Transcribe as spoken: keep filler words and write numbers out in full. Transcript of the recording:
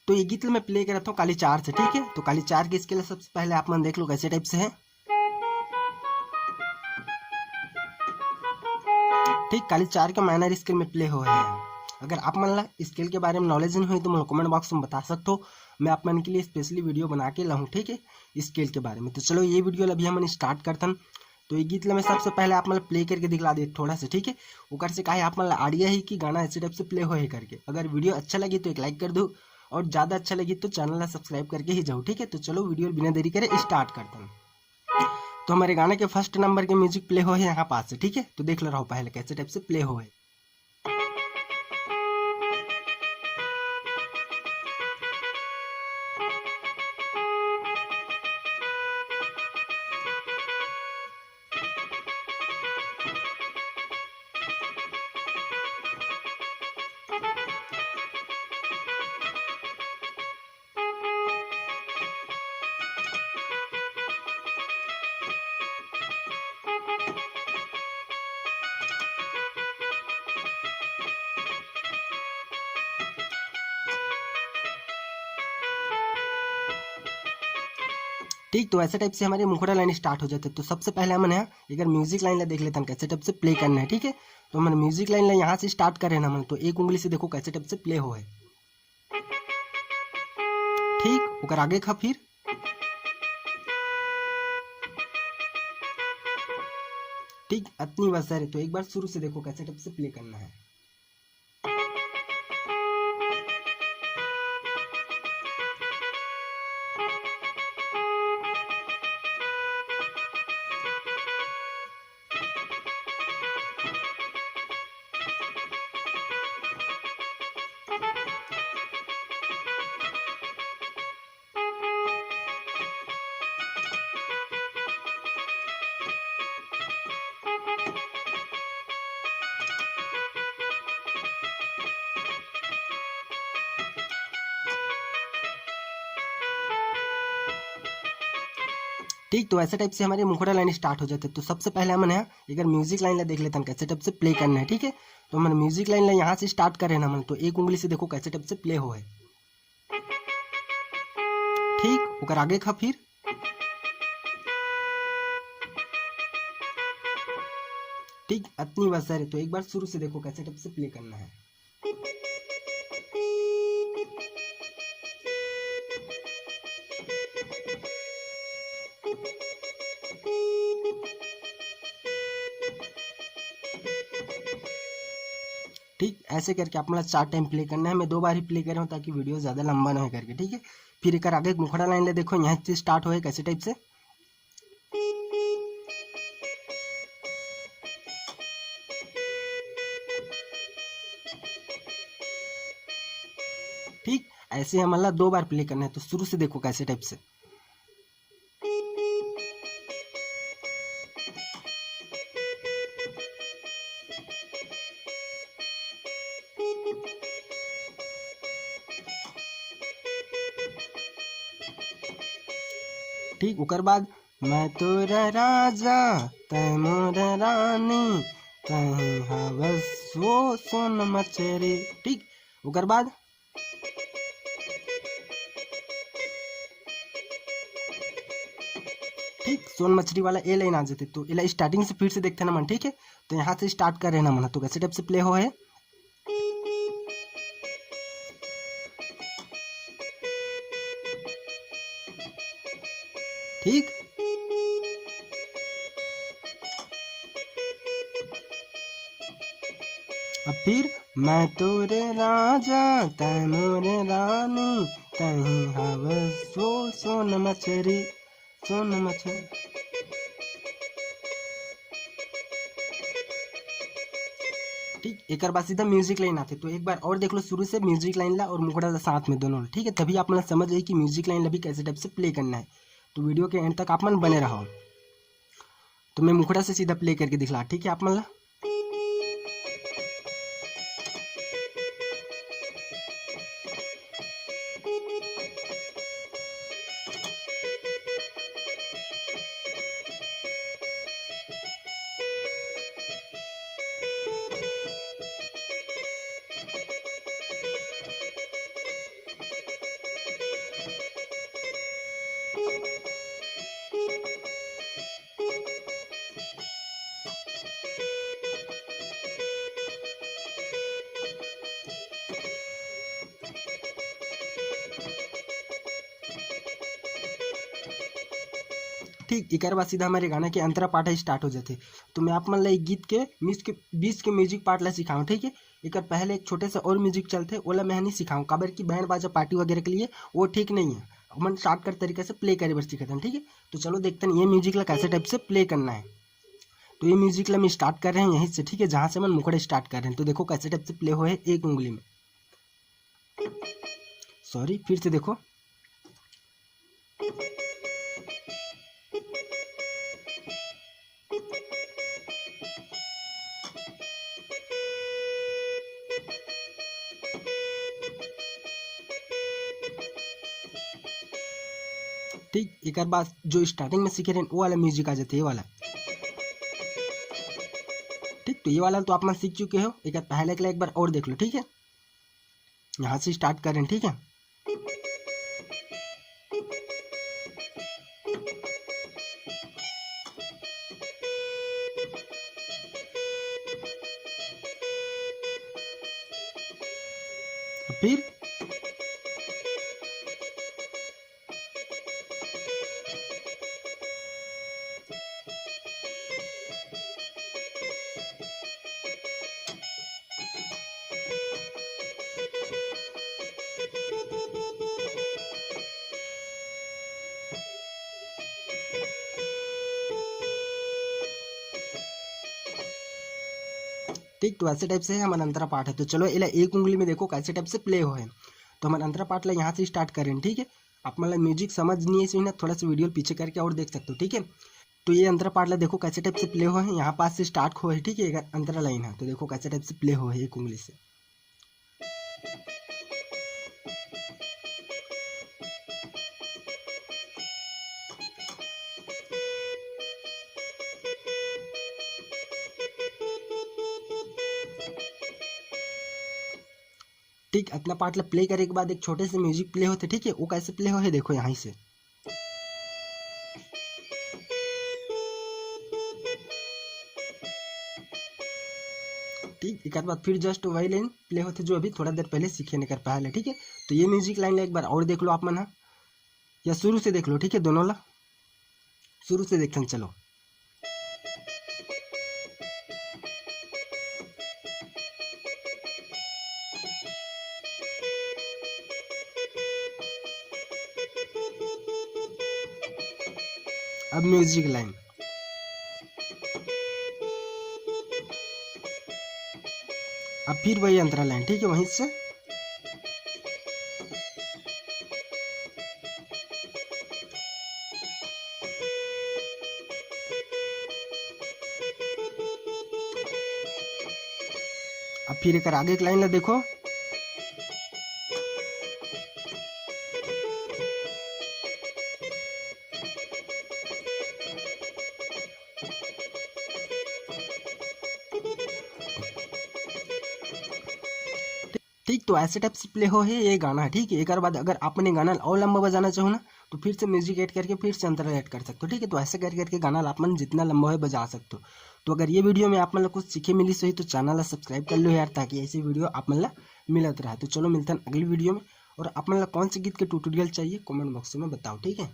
तो ये गीत ल मैं प्ले करत हूँ काली चार से, ठीक है। तो काली चार के स्केल सबसे पहले आप मन देख लो कैसे टाइप से है। ठीक, काली चार के माइनर स्केल में प्ले हो है। अगर आप मन ला स्केल के बारे में नॉलेज नहीं होई तो मोला कमेंट बॉक्स में बता सकते हो, मैं आप मन के लिए स्पेशली वीडियो बना के लाऊं, ठीक है, स्केल के बारे में। तो चलो ये वीडियो ला अभी हमन स्टार्ट करथन। तो ये गीत ला मैं सबसे पहले आप मन ला प्ले करके दिखला दे थोड़ा सा, ठीक है। ओकर से काहे आप मन ला आइडिया ही कि गाना ऐसे टाइप से प्ले होए करके। अगर वीडियो अच्छा लगी तो एक लाइक कर दो, और ज़्यादा अच्छा लगी तो चैनल ला सब्सक्राइब करके ही जाओ, ठीक है। तो चलो वीडियो बिना देरी करे स्टार्ट करथन। तो हमारे गाना के फर्स्ट नंबर के म्यूजिक प्ले हो है यहाँ पास से, ठीक है। तो देख ले रहो पहले कैसे टाइप से प्ले हो है। ठीक, तो ऐसे टाइप से हमारी मुखड़ा लाइन स्टार्ट हो जाते। तो सबसे पहले हमन यहाँ एक बार म्यूजिक लाइन ला देख लेथन, कैसे टाइप से प्ले करना है, ठीक है। तो हमन म्यूजिक लाइन ला यहाँ से स्टार्ट करे ना हमन, तो एक उंगली से देखो कैसे टाइप से प्ले हो है। ठीक, ओकर आगे खा फिर। ठीक, अतनी बस है। तो एक बार शुरू से देखो कैसे टाइप से प्ले करना है। ठीक, तो ऐसे टाइप से हमारे मुखड़ा लाइन स्टार्ट हो जाते। तो सबसे पहले हमन ह एकर म्यूजिक लाइन ला देख लेथन, कैसे टाइप से प्ले करना है, ठीक है। तो हमन म्यूजिक लाइन ला यहाँ से स्टार्ट करे ना हमन, तो एक उंगली से देखो कैसे टाइप से प्ले हो है। ठीक, ओकर आगे खा फिर। ठीक, अतनी बस है। तो एक बार शुरू से देखो कैसे टाइप से प्ले करना है। ठीक, ऐसे करके आप मतलब चार टाइम प्ले करना है। मैं दो बार ही प्ले कर रहा हूँ ताकि वीडियो ज़्यादा लंबा ना हो करके, ठीक है। फिर एक आगे मुखड़ा लाइन ले देखो, यहाँ से स्टार्ट होए कैसे टाइप से। ठीक, ऐसे हम मतलब दो बार प्ले करना है। तो शुरू से देखो कैसे टाइप से। ठीक, ओकर बाद मैं तोर राजा, तै मोर रानी, तहीं हवस वो सोन मछरी। ठीक, ओकर बाद ठीक, सोन मछरी वाला ए लाइन आ जाते। तो एला स्टार्टिंग से फिर से देखते ना मन, ठीक है। तो यहाँ से स्टार्ट कर रहे ना मन, तो कैसे टाइप से प्ले हो है। ठीक, अब फिर मैं तोरे राजा, तै मोरे रानी, तहीं हवस वो सोन मछरी, सोन मछरी। ठीक, एकर बाद सीधा म्यूजिक लाइन आते। तो एक बार और देख लो शुरू से म्यूजिक लाइन ला और मुखड़ा ला साथ में दोनों ला, ठीक है। तभी आप मन समझ जाए कि म्यूजिक लाइन ला भी कैसे टाइप से प्ले करना है। तो वीडियो के एंड तक आप मन बने रहो। तो मैं मुखड़ा से सीधा प्ले करके दिखला, ठीक है, आप मन ला। ठीक, एकर बाद सीधा हमर ये गाना के अंतरा पाठ स्टार्ट हो जाथे। तो मैं आप मन ला ये गीत के बीच के, बीच के म्यूजिक पार्ट ला सिखाऊँ, ठीक है। एकर पहले एक छोटे से और म्यूजिक चलथे, ओला मैं नहीं सिखाऊँ, काबर कि बैंड बाजा पार्टी वगैरह के लिए वो ठीक नहीं है। अपन शॉर्टकट तरीके से प्ले करे बर सीखत हन, ठीक है। तो चलो देखते हैं ये म्यूजिक ला कैसे टाइप से प्ले करना है। तो ये म्यूजिक ला मैं स्टार्ट कर रहे हैं यहीं से, ठीक है, जहाँ से अपन मुखड़ा स्टार्ट कर रहे हैं। तो देखो कैसे टाइप से प्ले होए एक उंगली में, सॉरी, फिर से देखो। ठीक, एकर बाद जो स्टार्टिंग में सीखे रहे वो वाला म्यूजिक आ जाथे, ये वाला। ठीक, तो ये वाला तो आप मन सीख चुके हो, एकर पहले के लिए एक बार और देख लो, ठीक है। यहाँ से स्टार्ट करें, ठीक है। फिर ठीक, तो ऐसे टाइप से हमर अंतरा पाठ है। तो चलो, एला एक उंगली में देखो कैसे टाइप से प्ले होए। तो हमर अंतरा पाठ ला यहाँ से स्टार्ट करें, ठीक है। आप मन ला म्यूजिक समझ नहीं है, इसमें ना थोड़ा सा वीडियो पीछे करके और देख सकते हो, ठीक है। तो ये अंतरा पाठ ला देखो कैसे टाइप से प्ले होए, यहाँ पास से स्टार्ट होए, ठीक है, अंतरा लाइन है। तो देखो कैसे टाइप से प्ले होए एक उंगली से। ठीक, इतना पार्ट ला प्ले करे के बाद एक छोटे से म्यूजिक प्ले होथे, ठीक है, वो कैसे प्ले होहे देखो यहाँ से। ठीक, एक बाद फिर जस्ट वही लाइन प्ले होथे जो अभी थोड़ा देर पहले सीखे नकर पहले, ठीक है। तो ये म्यूजिक लाइन ला एक बार और देख लो आप मन हा, या शुरू से देख लो, ठीक है, दोनों ला शुरू से देखन चलो। अब म्यूजिक लाइन, अब फिर वही अंतरा लाइन, ठीक है, वहीं से। अब फिर एक आगे एक लाइन ला देखो। ठीक, तो ऐसे टाइप से प्ले हो है ये गाना, ठीक है। एक बाद अगर आपने गाना और लंबा बजाना चाहो ना, तो फिर से म्यूजिक ऐड करके फिर से अंतरा ऐड कर सकते हो, ठीक है। तो ऐसे कर करके गाना ला आप मन जितना लंबा हो बजा सकते हो। तो अगर ये वीडियो में आप मन ला कुछ सीखे मिली सही, तो चैनल ला सब्सक्राइब कर लो यार, ताकि ऐसी वीडियो आप मन ला मिलत रहे। तो चलो मिलते हैं अगली वीडियो में, और आप मन ला कौन से गीत के ट्यूटोरियल चाहिए कमेंट बॉक्स में बताओ, ठीक है।